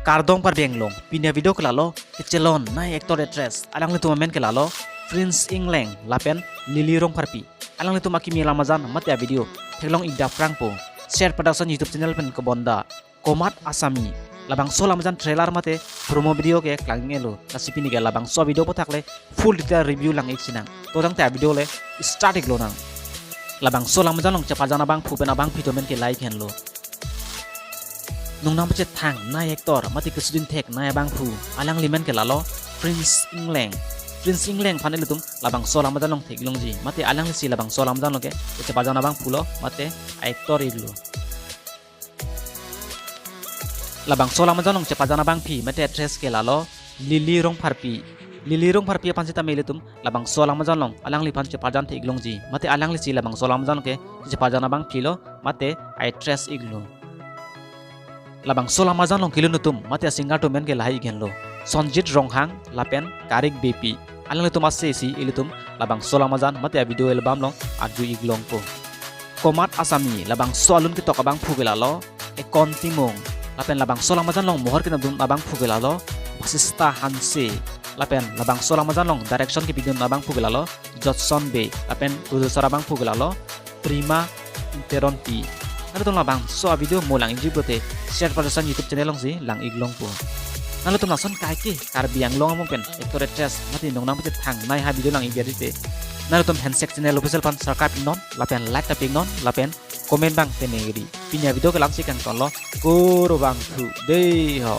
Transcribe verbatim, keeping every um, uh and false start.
Kardom Karbi Anglong, pini avideo ke lalo, kechelon nai actor actress, alanglitum amen ke lalo, Prince Engleng lapen Lily Rongpharpi. Alanglitum akimi alam ajan mate avideo theklong-ik aphrangpo, Share Production YouTube channel pen kebonda Komat Asami, labangso alam ajan trailer mate promo video ke klang-iklo. Lasi pini ke labangso video aphuthak le full detail review lang-ik sinang. To tangte avideo le start-ik lonang. Labangso alam ajan along cheparjan abangphu pen abangphi atum amen ke lahai henlo. Nongnam pachethang nai actor mate kesudun thek nai abangphu, alangli amen ke lalo Prince Engleng. Prince Engleng aphan ilitum labangso alam ajan along theklongji, mate alanglisi labangso alam ajan along ke cheparjan abangphu lo mate actor-iklo. Labangso alam ajan along cheparjan abangphi mate actress ke lalo Lily Rongpharpi. Lily Rongpharpi aphan sitame ilitum labangso alam ajan along alangliphan cheparjan the-iklongji, mate alanglisi labangso alam ajan along ke cheparjan abangphi lo mate actress-iklo. Labangso alam ajan along kelun atum mate asinger atum amen ke lahai henlo, Sonjit Ronghang lapen Karik Beypi. Alanglitum ase si ilitum labangso alam ajan mate avideo album along arju-ik longpo. Komat Asami, labangso alun ketok abangphu ke lalo Ekon Timung. Lapen labangso alam ajan along mohor kenamdun abangphu ke lalo Basista Hanse. Lapen labangso alam ajan along direction kepidun abangphu ke lalo Jotson Bey. Lapen producer abangphu ke lalo Prima Teronpi. Nanglitum labangso avideo mo lang-ikji pulote Share Production YouTube channel alongsi lang-ik longpo. Nanglitum lason kaike Karbi Anglong amung pen actor actress mate nongnam pachethang nai avideo lang-ik tangte, nanglitum Handshake Channel Official aphan subscribe-iknon lapen like tap-iknon lapen comment abang tengneri. Pini avideo ke la-ansi kangtonlo, kurvangthu dei ho.